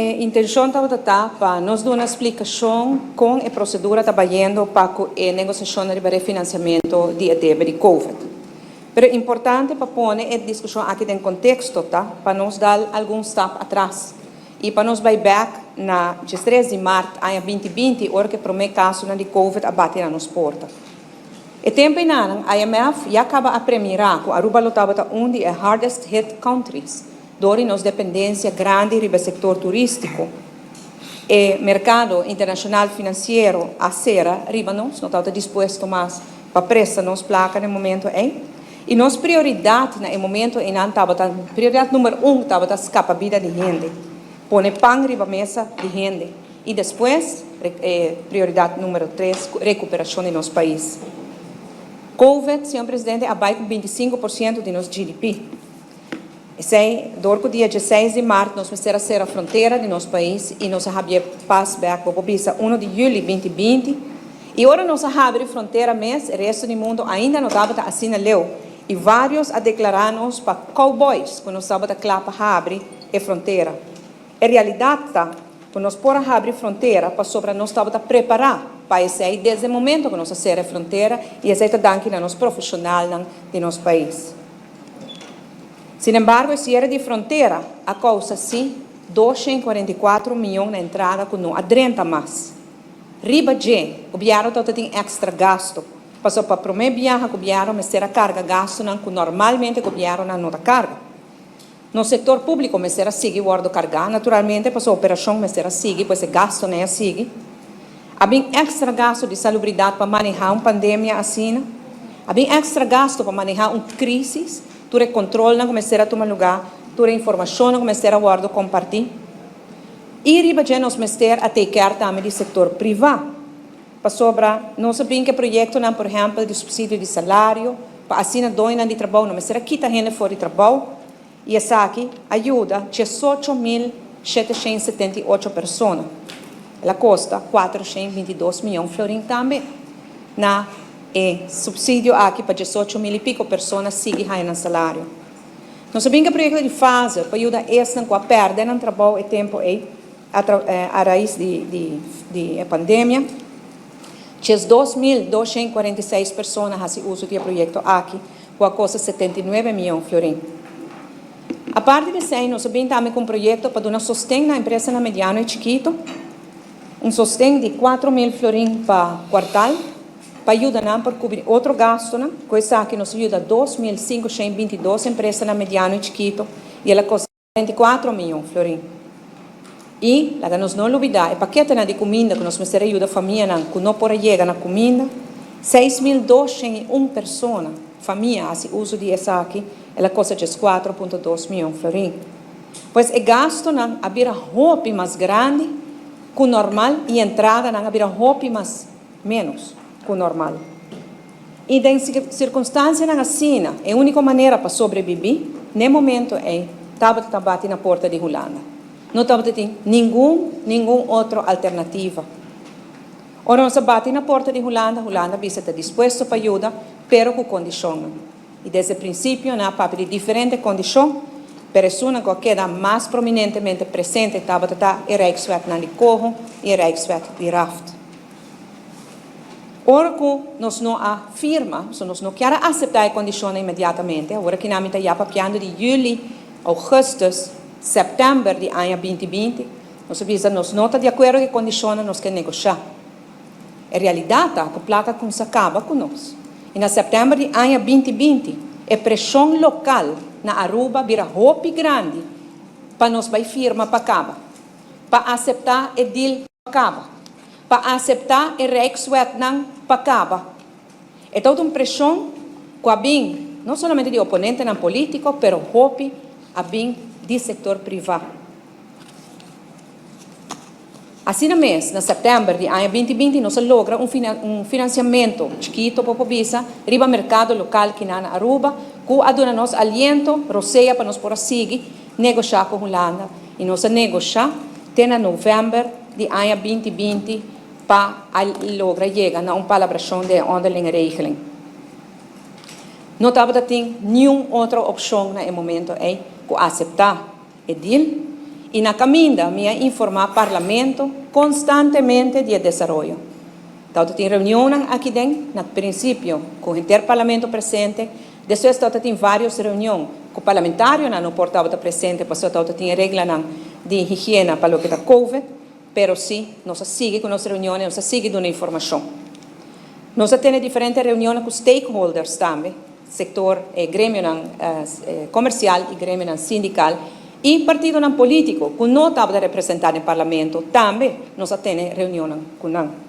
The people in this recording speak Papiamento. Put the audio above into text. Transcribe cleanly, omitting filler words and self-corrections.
E intencion tabata ta pa nos duna splicacion con e procedura ta bayendo pa cu e negociacion riba refinanciamento di e debe di Covid. Pero importante pa pone e discusion aki den contexto ta pa nos dal algun stap atras y pa nos bay bek na 13 di maart aña 2020, ora cu e prome casonan di Covid a bati na nos porta. E tempo einan IMF ya caba a premira cu Aruba lo tabata un di e hardest hit countries dor di nos dependencia grandi riba sector turistico. E mercado internacional financiero a cera riba nos, no tabata dispuesto mas pa presta nos placa na e momento ey. Y nos prioridad na e momento einan tabata, prioridad number 1 tabata scapa bida di hende, pone pan riba mesa di hende. Y despues, prioridad number 3, recuperacion di nos pais. Covid, señor presidente, a bay cu 25% di nos GDP. Esey, door cu dia 16 di maart nos mester a cera frontera di nos pais y nos a habri pas bek, bo bisa, 1 di juli 2020. Y ora nos a habri frontera mes, e resto di mundo ainda no tabata asina leu. Y varios a declara nos pa cowboys, cu nos tabata cla pa habri e frontera. E realidad ta cu nos por a habri frontera pasobra nos tabata prepara pa esey desde e momento cu nos a cera frontera, y esey ta danki na nos profesionalnan di nos pais. Sin embargo, e cierre di frontera a causa si 244 miyon na entrada cu no a drenta mas. Riba dje, gobierno tabatin extra gasto. Paso pa prome biaha gobierno mester a carga gastonan cu normalmente gobierno no ta carga. No sector publico mester a sigui wordo carga, naturalmente, paso operacion mester a sigui, pues e gastonan a sigui. A bin extra gasto di salubridad pa maneha un pandemia asina. A bin extra gasto pa maneha un crisis, tur e controlnan cu mester a tuma lugar, tur e informacionnan cu mester a wordo comparti. Y riba dje nos mester a take care tambe di sector priva. Pasobra nos a bin cu proyectonan, por ehempel, di subsidio di salario, pa asina doñonan di trabou no mester a kita hende for di trabou, y esaki a yuda 18.778 persona. El a costa 422 miyon florin tambe na e subsidio aki pa 18 mil y pico persona sigui haya nan salario. Nos a bin cu proyecto di fase pa yuda esnan cu a perde nan trabou e tempo ey a raiz di pandemia. 2.246 persona a haci uso di e proyecto aki, cu a costa 79 miyon florin. Aparte di esey, nos a bin tambe cu un proyecto pa duna sosten na empresanan mediano y chikito, un sosten di 4 mil florin pa kwartaal, pa yuda nan por cubri otro gastonan. Cu esaki nos a yuda 2.522 empresanan mediano y chikito y el a costa 24 miyon florin. Y laga nos no lubida e paketenan di cuminda cu nos mester yuda famianan cu no por yega na cuminda. 6.201 persona, famia, a haci uso di esaki, el a costa 4.2 miyon florin. Pues e gastonan a bira hopi mas grandi cu normal y entradanan a bira hopi mas menos cu normal. Y den circunstancianan asina, e unico manera pa sobrevivi, na momento ey, tabata bati na porta di Hulanda. No tabatin ningun otro alternativa. Ora nos a bati na porta di Hulanda, Hulanda a bisa ta dispuesto pa yuda, pero cu condicion. Y desde principio nan a papia di diferente condicion, pero esun cu a keda mas prominentemente presente tabata e Rijkswet di Coho y e Rijkswet di Raft. Ora cu nos no a firma, so nos no kier acepta e condicion inmediatamente, awor cu nos ta papiando di juli, augustus, september di aña 2020, nos a bisa nos no ta di acuerdo cu e condicion, nos kier negocia. E realidad ta cu placa a cuminsa caba cu nos. Y na september di aña 2020, e presion local na Aruba a bira hopi grandi pa nos bay firma pa caba. Pa acepta e deal pa caba. Pa acepta e Rijkswetnan pa caba. E ta un presion cu a bin, no solamente di oponentenan politico, pero hopi a bin di sector priva. Asina mes, na september di aña 2020, nos a logra un financiamento chikito pa bisa, riba mercado local aki na Aruba, cu a duna nos aliento, rosea pa nos por sigui negocia cu Hulanda. Y nos a negocia te na november di aña 2020 pa logra yega na un palabracion di onderlinge regeling. No tabatin ningun otro opcion na e momento ey cu acepta e deal. I na kaminda mi a informá Parlamento konstantemente di e desaroyo. Tabatin reunion aki den, na prinsipio, ku henter Parlamento presente, despues tabatin vários reunion ku parlamentarionan no por tabata presente, pasobra tabatin reglanan di higiena pa loke ta COVID, pero sí, nos a sigui ku nos reunion, nos a sigui duna informashon. Nos a tene diferente reunion ku stakeholders tambe, sektor gremio komersial i gremio sindikal i partidonan polítiko, ku no tabata representá den Parlamento, tambe nos a tene reunion ku nan.